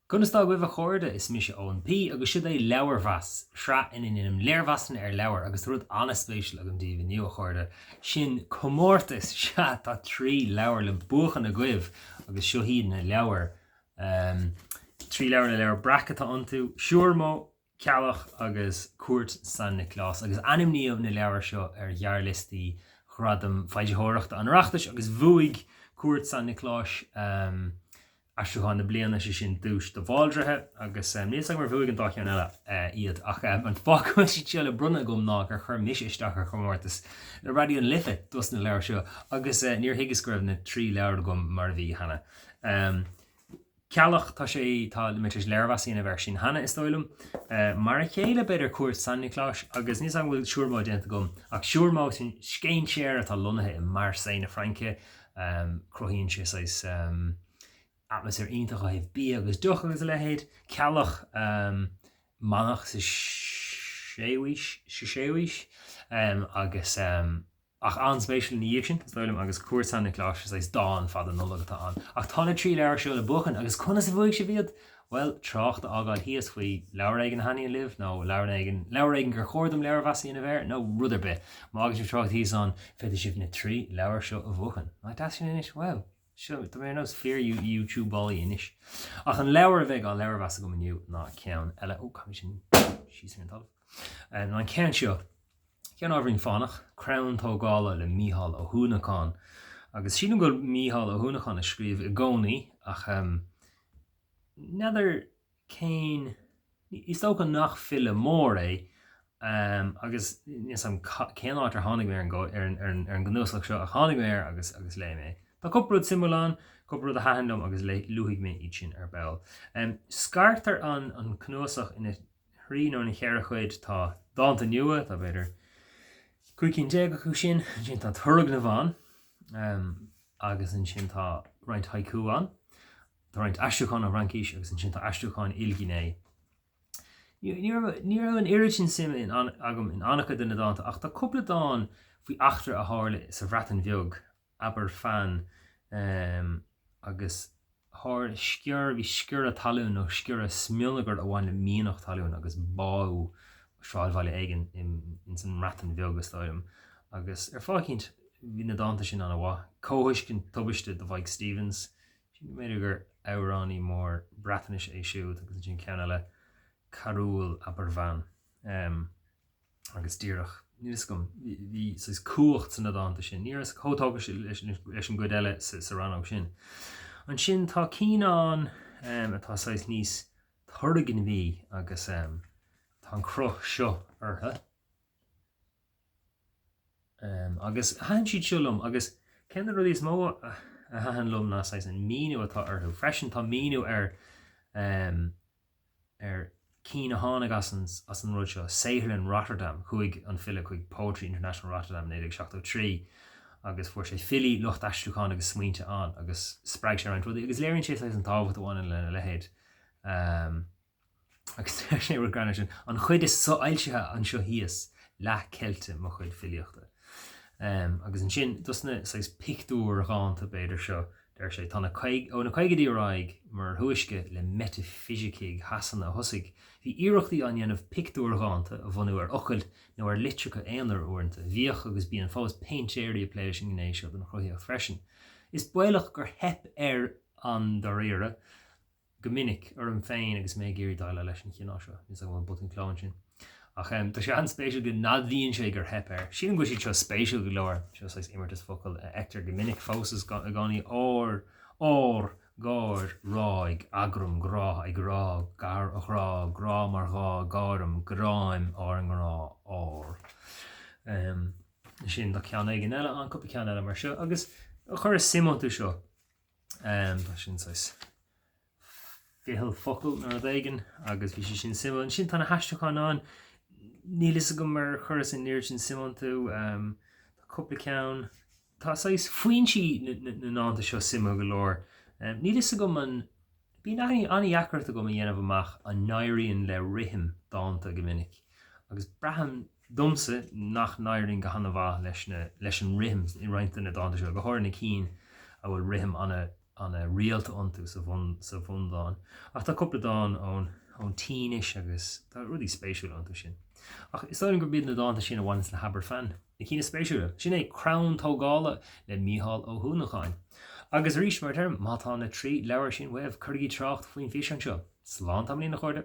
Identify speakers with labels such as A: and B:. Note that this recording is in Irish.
A: Conas tá agaibh a chairde, is mise Eoin P agus siod é Leabharmheas, sraith ina ndéanaim léirmheasanna ar leabhair agus tá rud an-spéisiúil agam daoibh inniu a chairde, sin comórtas! Sea, tá 3 leabhar le buachan agaibh agus seo iad na leabhair. 3 leabhar na Leabhar Breac atá iontu, Siúrmó, Ceallach agus Cúirt San Nioclás agus ainmníodh na leabhair seo ar ghearrliostaí Ghradaim Foilsitheoireachta an Oireachtais agus bhuaigh Cúirt San Niocláis Aistriúchán na Bliana, sé sin duais de Bhaldraithe agus níl 'fhios agam ar bhuaigh an dá cheann eile iad ach an fáth go bhfuil siad seo le bronnadh agam ná gur chuir mise isteach ar chomórtas le Raidió na Life dos na leabhair seo agus níor thuigeas go raibh na 3 leabhar agam mar a bhí cheana. Ceallach, tá sé, tá mé tar éis léirmheas a dhéanamh air sin cheana, is dóigh liom. Mar a chéile, b'fhéidir, Cúirt San Niocláis, agus níl 's agam an bhfuil Siúrmó déanta agam, ach Siúrmó, sin scéinséir atá lonnaithe i Marseille na Fraince, cruthaíonn sé saghas atmaisféar iontach ó thaobh bia agus deoch agus a leithéid. Ceallach, manach sa séú haois, sa séú haois, agus. Ach an-spéisiúil ina dhiaidh sin, is dóigh liom, agus Cúirt San Niocláis, is saghas dán fada Nollag atá ann. Ach tá na 3 leabhar seo le buachan, agus conas a bhuafaidh sibh iad? Bhuel, trácht a fhágáil thíos faoi leabhar éigin a thaitníonn libh, nó leabhar éigin, leabhar éigin gur chóir dom léirmheas a dhéanamh air, nó rud ar bith. Má fhágann sibh trácht thíos ann, féadfaidh sibh na 3 leabhar seo a bhuachan. Nach deas sin anois? Wow! Seo, tá mé ar nós fíor-YouTubeálaí anois. Ach an leabhar a bheidh á léirmheas agam inniu ná ceann eile. Ó, caithfidh mé sin síos ar an talamh. Ná an ceann seo. Ceann ábhairín fánach, Crann Tógála le Mícheál Ó hUanacháin. Agus sílim go bhfuil Mícheál Ó hUanacháin ag scríobh i gcónaí ach n'fheadar cén, is dócha nach file mór é agus níl 's agam cén áit ar tháinig mé ar an ar an gcnuasach seo ach tháinig mé air agus agus léigh mé. Tá cúpla rud suimiúil ann, cúpla rud a thaitin liom agus luafaidh mé iad sin ar ball. Scartar an cnuasach ina thrí nó ina cheithre chuid. Tá dánta nua, tá b'fhéidir 15 cinn acu sin, ansin tá turgnaimh ann agus ansin tá roinnt haiku ann, tá roinnt aistriúchán ón bhFraincis agus ansin tá aistriúcháin ilghné. Ní raibh an oiread sin suime agam in an-chuid de na dánta ach tá cúpla dán faoi eachtra a tharla sa Bhreatain Bheag, Aberfan, agus tharla sciorr, bhí sciorradh talún nó sciorradh smionagair a bhain le mianach talún agus bádh sráidbhaile éigin ins an mBreatain Bheag, is dóigh liom. Agus ar fáth eicínt, bhí na dánta sin an-mhaith. Comhthuiscint tubaiste do Mhike Stevens, sílim go mb'fhéidir gur amhránaí mór Breatnaise é siúd, agus ansin ceann eile, Carúl Aberfan. Agus díreach, níl fhios agam, bhí saghas cumhacht sna dánta sin. Ní rabhas chomh tógtha leis an gcuid eile sa rannóg sin. Ansin tá cinn ann atá saghas níos turgnamhaí agus tá an cruth seo orthu. Agus thaitin siad seo liom agus ceann de na rudaí is mó a thaitin liom ná saghas an míniú atá orthu. Freisin tá míniú ar ar cinn a tháinig as an as an rud seo, Saotharlann Rotterdam, chuaigh an file chuig Poetry International Rotterdam i 1973 agus fuair sé filí, lucht aistriúcháin agus smaointe ann agus spreag sé roinnt rudaí agus léiríonn sé saghas an tábhacht a bhaineann lena leithéid. Agus deir sé rud greannmhar sin, an chuid is sofhoilsithe anseo thíos, leath ceilte mo chuid filíochta. Agus ansin, dos na saghas pictiúr-dhánta b'fhéidir seo, Deir sé, Tá na ó na caogaidí ar aghaidh, mar thúisce le meitifisicigh Shasana a thosaigh, bhí iarrachtaí á ndéanamh pictiúr-dhánta a bhunú ar fhocail nó ar litreacha aonair uaireanta. Bhíodh, agus bíonn fós, péintéirí ag plé leis an ngné seo den chruthaíocht freisin. Is baolach gur theip air an-dáiríre. go minic, orm féin agus mé ag iarraidh déileáil leis an chineál seo. Níl 's agam an bhfuil botún cló ansin. Ach tá sé an-spéisiúil go n-admhaíonn sé gur theip air. Sílim go bhfuil siad seo spéisiúil go leor. Seo saghas imeartas focal a fheictear go minic fós is i gcónaí, ár, ár, gáir, ráig, agram, grá, ag rá, gar, ghrá, grá mar ghá, gáirim, gráim, ár ngrá, ár. Ansin tá ceann éigin eile ann, cúpla ceann eile mar seo, agus chuireas suim iontu seo. Tá sin saghas ficheall focal nó rud éigin agus bhí sé sin suimiúil. Ansin tá na haistriúcháin ann, níl fhios agam ar chuireas an oiread sin suim iontu. Tá cúpla ceann, tá saghas foinsí na ndánta seo suimiúil go leor. Níl fhios agam an, bíonn an-deacracht agam a dhéanamh amach an n-éiríonn le rithim dánta go minic agus braithim domsa nach n-éiríonn go hana-mhaith leis na, leis an rithim i roinnt de na dánta seo, go háirithe na cinn a bhfuil rithim ana. Ana-rialta iontu sa bhun, sa bhundán. Ach tá cúpla dán ón, ón tSínis agus tá rudaí spéisiúla iontu sin. Ach is dóigh liom gurb iad na dánta sin a bhaineanns le hAberfan na cinn is spéisiúla. Sin é Crann Tógála le Mícheál Ó hUanacháin. Agus arís, mar a deirim, má tá na 3 leabhar sin uaibh, cuirigí trácht faoin bhfíseán seo. Slán tamaillín, a chairde.